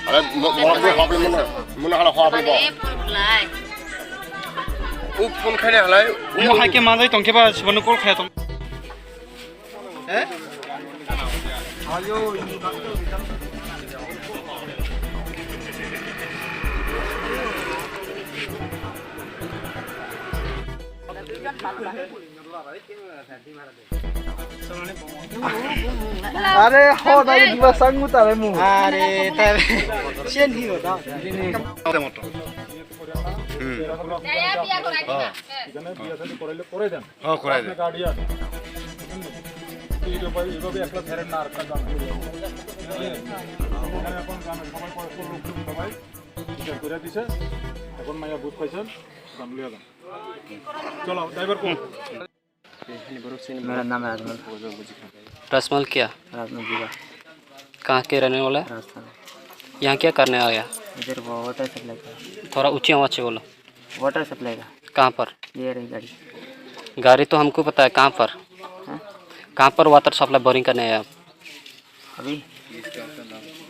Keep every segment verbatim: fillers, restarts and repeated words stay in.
Arai, mo-, mo-, mo-, hapli mano. Mano hala hapli bo. U phone khaina halai. Mo hai khe manjai tong khe ba, sibano call khaya tong. Eh? Are ho dai dua sangu tare mu. Are tare. Chen hi ho da. Hmm. এখানে বিয়া শাদী করাইলে করে দেন। হ্যাঁ, করাই দেন। গার্ডিয়ান। এইভাবে, এইভাবে একটা ছেড়েন না, আরেকটা জানো। এখানে এখন জানো, সবাই পরস্পর লোকজন সবাই বিচার করে দিছে। এখন মাইয়া বুঝ পাইছেন, জান লিয়া যান। চলো, ড্রাইভার কোন? मेरा नाम है राजमल। राजमल क्या? राजमल जीवा। कहाँ के रहने वाला है? राजस्थान। यहाँ क्या करने आया? इधर वो वाटर सप्लाई का। थोड़ा ऊंची आवाज से बोलो। वाटर सप्लाई का। कहाँ पर? ये रही गाड़ी। गाड़ी तो हमको पता है, कहाँ पर? हाँ? कहाँ पर वाटर सप्लाई बोरिंग करने आया आप? अभी?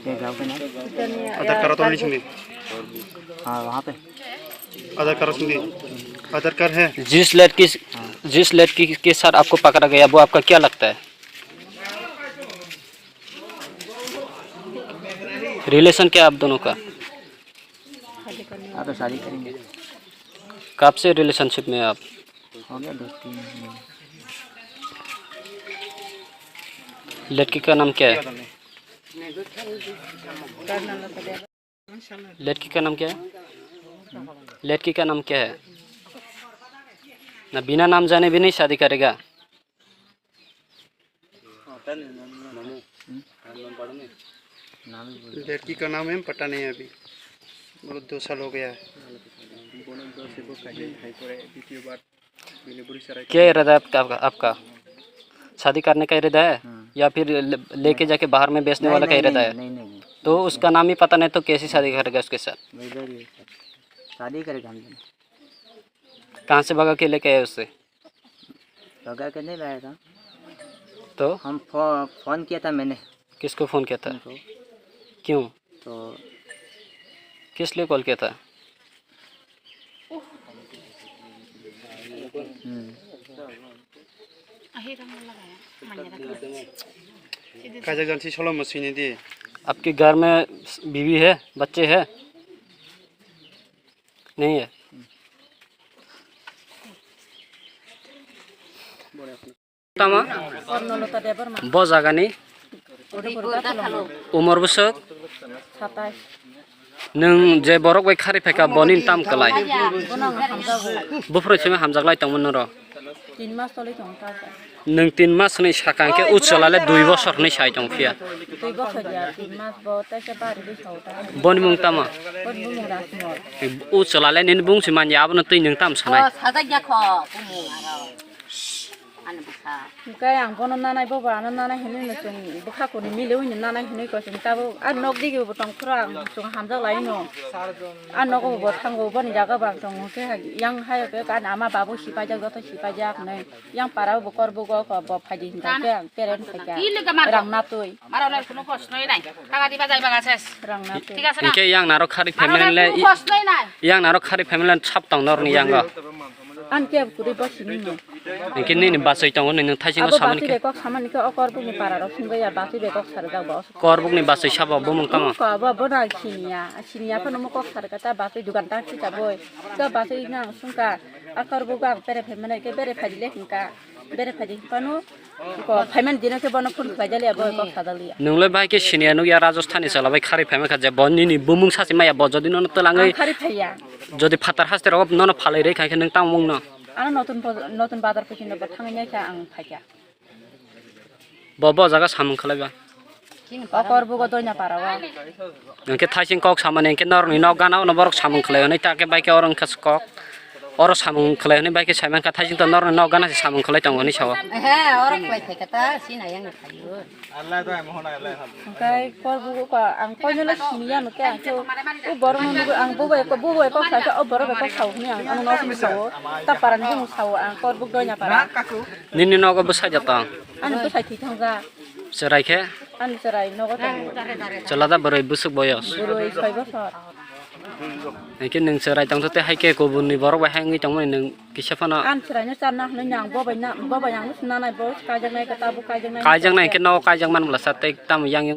ये गाँव के नाम? आधार कार्ड तो नहीं सुनी। हाँ, वहाँ पे। आधार कार्ड सुनी। आधार कार्ड है। जिस लड़की, हाँ। जिस लड़की के साथ आपको पकड़ा गया, वो आपका क्या लगता है? रिलेशन क्या आप दोनों का? हाँ, तो शादी करेंगे। कब से रिलेशनशिप में आप? हो गया दो तीन महीने। लड़की का नाम क्या है? लड़की का नाम क्या है? लड़की का नाम क्या है? ना, बिना नाम जाने भी नहीं शादी करेगा? लड़की का नाम है, पता नहीं अभी। बोलो, दो साल हो गया है। क्या इरादा है आपका, आपका? शादी करने का इरादा है? हाँ। या फिर ले-, लेके जाके बाहर में बेचने वाला का इरादा है? नहीं, नहीं, नहीं। तो उसका नाम ही पता नहीं, तो कैसी शादी करेगा उसके साथ? वही इधर ही है। शादी करेगा हम दोनों। कहाँ से भगा के लेके आए उससे? भगा के नहीं लाया था। तो? हम फो-, फोन किया था मैंने। किसको फोन किया था? उनको। क्यों? तो किस लिए कॉल किया था? हम्म। Kajak jan si solo mo sini di. आपके घर में बीवी है, बच्चे हैं? नहीं है। Tama? Bo jagani? Umor bwswk? Nwng je borok bai khari phaikha, boni tam kwlai? Buphuru simi hamjaklai tongmani norok? Nwng tin mas hwnwi sakha, hwnkhe o chwla le dui bosor hwnwi sai tong phiya. Boni mung tamo? O chwla le nini bung si manya, abono twi nwng tam sanai? Hwnkhe ang bono nanai, bobo ano nanai hwnwi no chwng bwkha kuni mili wngni nanai hwnwi ko chwng tabuk a nok digi bo tong phuru ang chwng hamjak lai no. A nogo bo thango, boni jaga bo ang tongo, hwnkhe yang hai khe ani ama babu sipaijak, joto sipaijak hwnwi. Yang para bo kor bugo ko bo phaidi hwnkha khe ang peren phaikha. Rang natwi. Rang natwi. Hwnkhe yang naro khari family le, yang naro khari family le sap tong norni yango. Ang khe kwrwi bo sini no. Hwnkhe nini bachwi tongo, nini thaisingo samani khe. Kok samani khe o kor bugni para rok sungwi ya, bachwi bai kok sarjak bo. Kor bugni bachwi sabo bumung tamo? Ko bo, bo na siniya, siniya phano mo kok sarka ta bachwi dugan ta thika boi. Ka bachwi nang sungka, a kor bugo ang pere phaimani khe bere phaidi le hwnkha. Bere phaidi phano ko phaimani dino khe bono phone khlai jali abo kok sadali. Nungle bai khe siniya nukya Rajasthani sala bai khari phaima kha je bo nini bumung sachi maya bo jodi nono twlangwi. Ang khari phaiya. Jodi phatar haste rogo nono phalwi rwi kha khe nwng tamo mung no? Ano notun bo-, notun bazar phuti no bo thangwi nai kha ang phaikha. Bo, bo jaga samung khlai ba? O kor bugo doina para o. Hwnkhe thaising kok samani hwnkhe norokni nok gana ono borok samung khlai hwnwi ta khe bai khe oro wngkha kok. Oro samung khlai hwnwi bai khe sai mankha thaising to norokni nok gana se samung khlai tongo hwnwi sao. He, oro khlai phaikha ta, sina yang phaio. Hwnkhe kor bugo ko ang koinole siniya no khe ang khe o borok no nugo ang bubo eko, bubo eko khlai khe o borok eko sao hwnwi ang ano no sini sao. Ta para ni bumung sao ang kor bug doina para. Nini nogo bwsai da tong? Ani bwsai thwi thang jak. Chwrai khe? Ani chwrai nogo tongo. Chwla da bwrwi bwswk boyos? Bwrwi soi bosor. Hwnkhe nwng chwrai tongthote hai khe kubunni borok bai hai wngwi tongmani nwng kisa phano. Ani chwraino charna hwnwi nang bobai na, bobai ang nanai bo kaijaknai khe tabuk kaijaknai. Kaijaknai hwnkhe nogo kaijak man bwla sa tei tamo yang yang